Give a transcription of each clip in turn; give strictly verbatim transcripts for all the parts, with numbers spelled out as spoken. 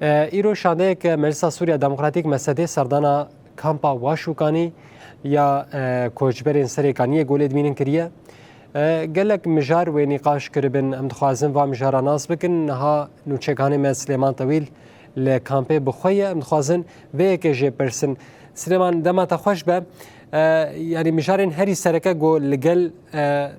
E, îro şandeyeke Meclisa Sûriya Demokratîk, MSD'ê, serdana kampa Waşûkanî ya, e, koçberên Serêkaniyê Golê Dimînin kiriye. E, gelek mijar wê nîqaş kiribin. Em dixwazin va mijara nas bikin. Niha nûçekanê me Silêman Tewîl li kampê bi xwe ye. Em dixwazin vê yekê jê pirsin. Silêman, dema te xweş be. E, yanî mijarên herî sereke ku li gel, e,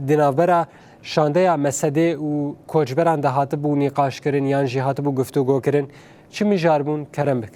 di navbera şandeya MSD'ê û koçberan de hatibû nîqaşkirin yan jî hatibû guftûgokirin, çi mijar bûn? Kerem bik.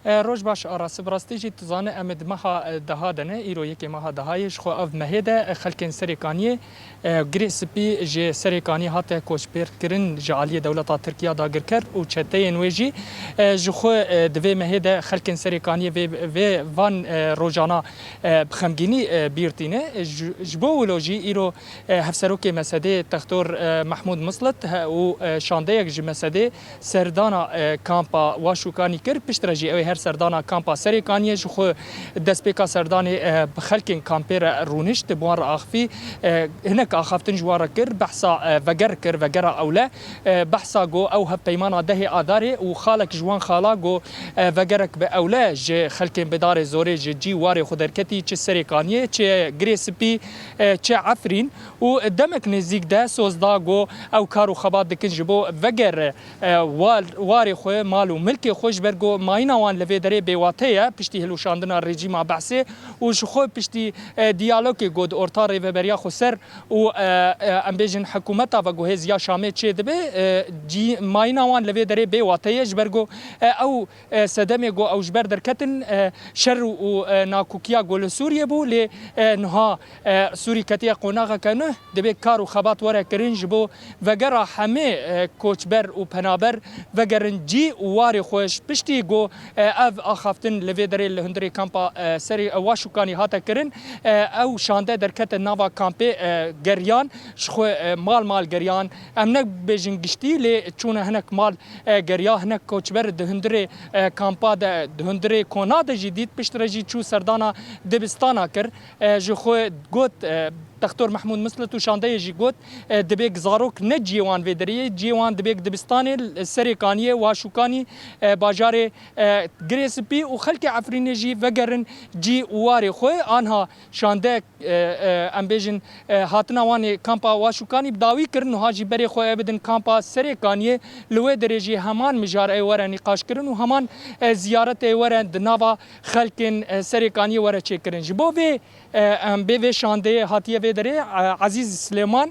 E, roj baş, Aras. Bi rastî jî tu zanî, em ê di meha, e, deha de ne, îro yekê meha dehayê, ji xwe ev mehê de, e, xelkên Serêkaniyê, e, Girê Spî ji Serêkaniyê hate koçberkirin ji aliyê dewleta Tirkiya dagirker û çeteyên wê jî, e, ji xwe, e, di vê mehê de xelkên Serêkaniyê vê, vê van, e, rojana, e, bi xemgînî, e, bîr tîne. E, ji, ji bo wilo jî îro, e, hevserokê MSD'ê Textor, e, Mehmûd Mislit he û, e, şandeyek ji MSD'ê serdana, e, kampa Waşûkanî kir. Piştre jî ew ê her serdana kampa Serêkaniyê ji xwe destpêka serdanê, e, bi xelkên kampê re rûnişt, bi wan re axifî, e, hinek axaftin ji wan re kir, behsa, e, veger kir, vegera ewle, e, behsa got ew hevpeymana dehê Adarê û xalek ji wan xala got, e, vegerek bi ewle ji xelkên bi darê zorê ji cî warê xwe derketî, çi Serêkaniyê, çi Girê Spî, e, çi Efrîn û demek nêzîk de soz da got ew kar û xebat dikin ji bo vegere, e, war-, warê xwe, mal û milkê xwe, ji ber ku mayîna wan li vê derê bêwate ye, piştî hilweşandina rejîma Behsê û ji xwe piştî, e, diyalogê ku di orta Rêveberiya Xweser û, e, e, em bêjin hikûmeta veguhêz ya Şamê çêdibe, e, cî-, mayîna wan li vê derê bêwate ye, ji ber ku, e, ew, e, sedemê ku ew ji ber derketin, e, şer û, û, e, nakokiya ku li Sûriyê bû, lê, e, niha, e, Sûrî ketiye qonaxeke nû, divê kar û xebat were kirin ji bo vegera hemê, e, koçber û penaber vegerin cî û warê xwe. Ji piştî ku, e, ev axaftin li vê derê li hundirê kampa, e, Serê, e, Waşûkanî hate kirin, e, ew şande derkete nava kampê, e, geriyan, ji xwe, e, mal mal geriyan. Em nebêjin giştî, lê çûne hinek mal, e, geriya, hinek koçber di hundirê, e, kampa de, di hundirê kona de jî dît, piştre jî çû serdana dibistana kir. E, ji xwe got, e, Textor Mehmûd Mislit û şandeyê jî got, e, dibê zarok ne ciyê wan vê derê ye, ciyê wan dibê dibistanê, Serêkaniyê, Waşûkanî, e, bajarê, e, Girê Spî û xelkê Efrînê jî vegerin cî û warê xwe. Anha şande, e, e, em bêjin, e, hatina wan ê kampa Waşûkanî bi dawî kirin, niha jî berê xwe ê bidin kampa Serêkaniyê. Li wê derê jî heman mijar ê were nîqaşkirin û heman, e, ziyaret ê were di nava xelkên, e, Serêkaniyê were çêkirin. Ji bo vê, e, em bê vê şandeyê hatiye vê derê, e, Ezîz Silêman,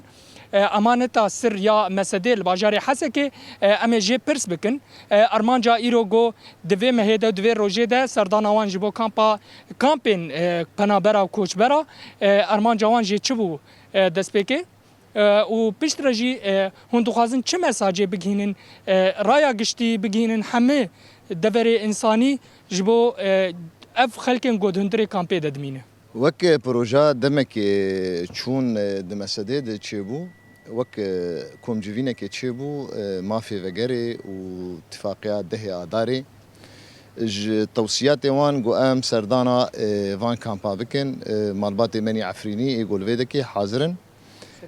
e, emaneta sir ya MSD'ê li bajarê Hesekê, e, em ê jê pirs bikin. E, armanca îro ku di vê mehê de, di vê rojê de serdana wan ji bo kampa, kampên, e, penabera û koçbera, e, armanca wan jê çi bû, e, destpêkê? E, û piştre jî, e, hûn dixwazin çi mesajê bigihînin, e, raya giştî bigihînin hemî deverê însanî ji bo, e, ev xelkên ku di hundirê kampê de dimîne? Wek, e, proja demekê çûn, e, di MSD'ê de çêbû, wek, e, komcivînekê çêbû, e, mafê vegerê û tifaqiya dehê Adarê. Ji tewsiyatê wan ku em serdana, e, van kampa bikin, e, malbatê me nî Efrînî ê ku li vê dekê hazir in.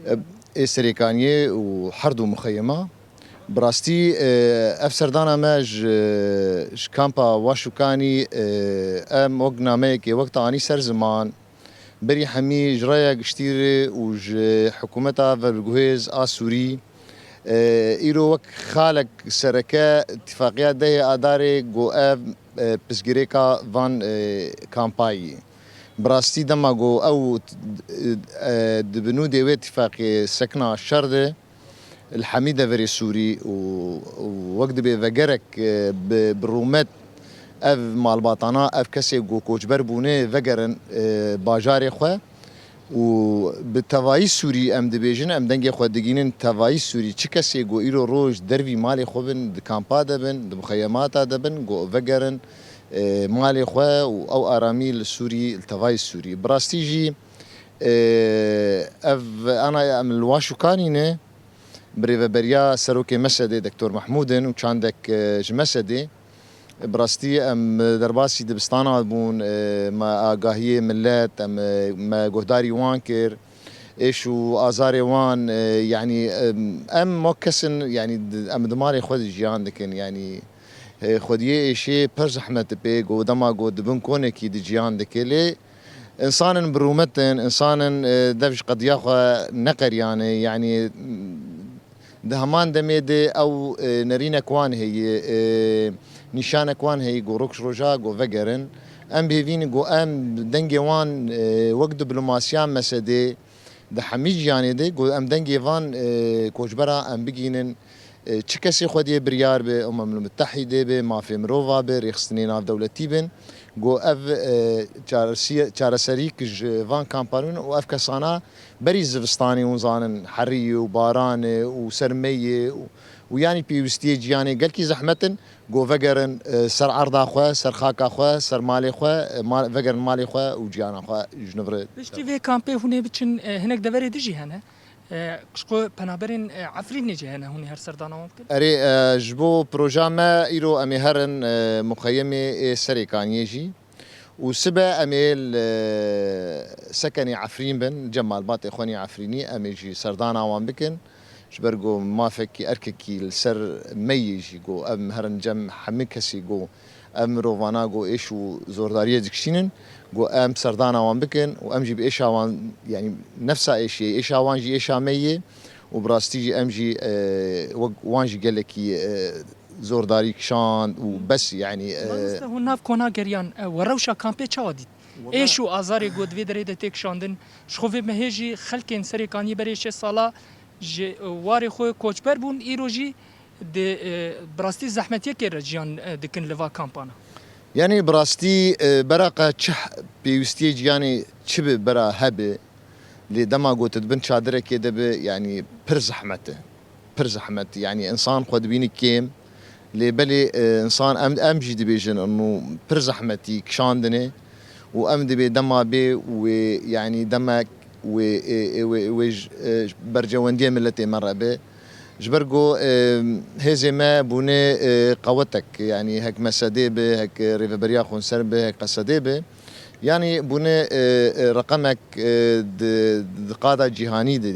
E, ê Serêkaniyê û her du muxeyema. Bi rastî, e, ev serdana me ji, ji kampa Waşûkanî, e, em wek nameyekê wek te anî ser ziman, berî hemî ji raya giştî re û ji hikûmeta veguhêz a Sûrî, e, îro wek xalek sereke tifaqiya dehê Adarê ku ev, e, pirsgirêka van, e, kampayî. Bi rastî dema ku ew, e, di binûdê wê tifaqê sekna şer de li hemî deverê Sûrî û, û wek dibê vegerek, e, bi, bi rûmet ev malbatana, ev kesê ku koçber bûne vegerin, e, bajarê xwe û bi tevayî Sûrî em dibêjin, em dengê xwe digînin tevayî Sûrî. Çi kesê ku îro roj dervî malê xwe bin, di kampa de bin, di muxeyemata de bin, ku vegerin, e, malê xwe û ew aramî li Sûrî, li tevayî Sûrî. Bi rastî jî, e, ev ana em li Waşûkanî ne, bi rêveberiya serokê MSD'ê Doktor Mehmûd in û çandek, e, ji MSD'ê. Bi rastî em derbasî dibistana bûn, e, me agahiyê milet, em, e, me guhdarî wan kir. Êş û azarê wan, e, yanî, em, em wek kesin, yanî, di, em di malê xwe de jiyan dikin, yanî, e, xwediyê êşê pir zehmet dipê, ku dema ku di bin konekî di jiyan dike. Lê însan in bi rûmet in, însan in, e, dev ji qediya xwe neqeriyane, yanî, di heman demê de ew, e, nerînek wan heye, e, nîşanek wan heye, ku roj roja ku vegerin. Em bi hêvî ne ku em dengê wan, e, wek diplomasiya mesedê, di hemî jiyanê de ku em dengê van, e, koçbera em bigihînin, e, çi kesê xwediyê biryar be, Umemul Mutehîdê be, mafê mirova be, rêxistinê navdewletî bin, ku ev, e, çaresiye-, çareserîk ji van kampan û ev kesana berî zivistanê hûn zanin herî ye û baran e û sermeyê û, û yanî pêwîstiyê ciyanê gelkî zehmet in. Ku vegerin, e, ser erda xwe, ser xaka xwe, ser malê xwe, e, mal, vegerin malê xwe û ciyana xwe ji nû re. Piştî vê kampê hûn ê biçin, e, hinek deverê din jî hene. E, ji xwe penaberên, e, Efrînê jî hene, hûn ê her serdana wan bikin? Erê, e, ji bo proja me îro em ê herin, e, muqeyemê ê Serêkaniyê jî. Û sibe em ê li Sekenê Efrîn bin, cem malbatê xwe nî Efrînî, em ê jî serdana wan bikin. Ji ber ku mafekî, erkekî li ser me yê jî ku em herin cem hemî kesî ku ev mirovana ku êş û zordariyê dikişînin, ku em serdana wan bikin û em jî bi êşa wan, yanî nefsa êşê, êşa wan jî êşa me yê û bi rastî jî em jî, e, wek wan jî gelekî, e, zordarî kişand û bes, yanî, e, Mamoste, hûn nav kona geriyan, e, we rewşa kampê çawa dît? Wela Êş û azarê ku di vê derê de tê kişandin, ji xwe vê mehê jî xelkên Serêkaniyê berê şêst sala ji warê xwe koçber bûn, îro jî di, e, bi rastî zehmetiyekê re jiyan, e, dikin li va kampana. Yanî bi rastî, e, bera qe çi pêwîstiyê ciyanê çi bi bera hebe, lê dema ku tu di bin çadirekê de bi, yanî pir zehmet e. Pir zehmet, yanî însan xwe dibîne kêm. Lê belê, e, însan em, em jî dibêjin, ino pir zehmetî kişandine û em dibê dema bê wê, yanî demek wê, ê, ê, wê, wê ji, e, ji bercewendiyê miletê me re be. Ji ber ku, e, hêzê me bûne, e, qewetek, yanî hek mesedê be, hek, e, rêveberiya xunser be, hek qesedê be. Yanî bûne, e, e, reqemek, e, di, di qada cîhanî de,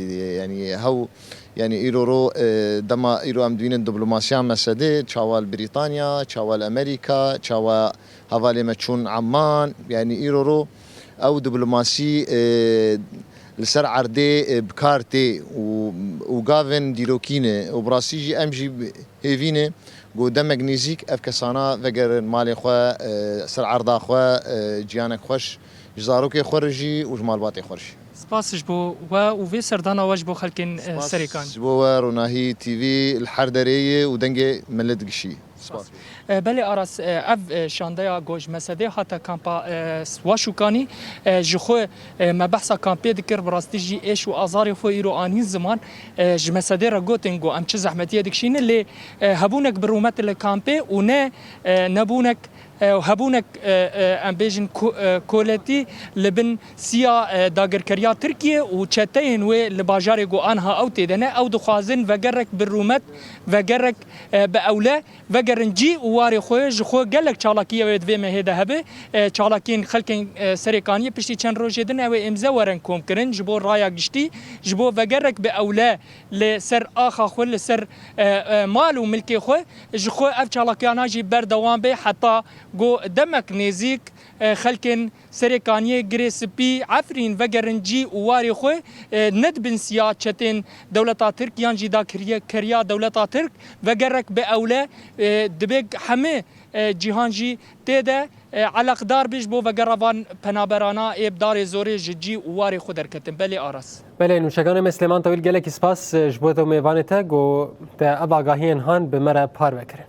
yanî hew, yanî îro ro, e, dema îro em dibînin diplomasiya mesedê, çawa li Brîtanya, çawa li Amerîka, çawa hevalê me çûn Amman, yanî îro ro ew diplomasî, e, li ser erdê, e, bi kar tê û, û gavên dîrokî ne û bi rastî jî em jî hêvî ne ku demek nêzîk ev kesana vegerin malê xwe, e, ser erda xwe, e, ciyanek xweş ji zarokê xwe re jî û ji malbatê xwe re jî. Spas ji bo we û vê serdana we ji bo xelkên, e, Serêkan. Spas ji bo we, Ronahî T V li her derê ye û dengê milet digişî. Spas. E, belê Aras, e, ev, e, şandeya ku ji mesedê hate kampa, e, Waşûkanî, e, ji xwe, e, me behsa kampê dikir, bi rastî jî êş û azarê xwe îro anîn ziman, e, ji mesedê re gotin ku em çi zehmetiyê dikişînin, lê, e, hebûnek bi rûmet li kampê û ne, e, nebûnek, e, hebûnek, e, e, em bêjin ku-, e, koletî li bin siya, e, dagirkeriya Tirkiye û çeteyên wê li bajarê ku anha ew tê de ne, ew dixwazin vegerek bi rûmet, vegerek, e, bi ewle, vegerin cî û warê xwe, ji xwe gelek çalakiyê wê di vê mehê de hebe. E, çalakiyên xelkên, e, Serêkaniyê piştî çend rojê din ew ê îmze werin komkirin ji bo raya giştî, ji bo vegerek bi ewle li ser axa xwe, li ser, e, e, mal û milkê xwe, ji xwe ev çalakiyana jî berdewam be heta ku demek nêzîk, e, xelkên Serêkaniyê, Girê Spî, Efrîn vegerin cî û warê xwe, e, ne di bin siya çetên dewleta Tirk yan jî dagirkeriya dewleta Tirk, vegerek bi ewle, e, dibe hemî, e, cîhan jî tê de, e, eleqdar be ji bo vegera van penaberana ê bi darê zorê ji cî û warê xwe derketin. Belê Aras. Belê, nûşeganê me Silêman Tewîl, gelekî spas, e, ji bo te û mêvanê te ku te ev agahiyên han bi me re parve kirin.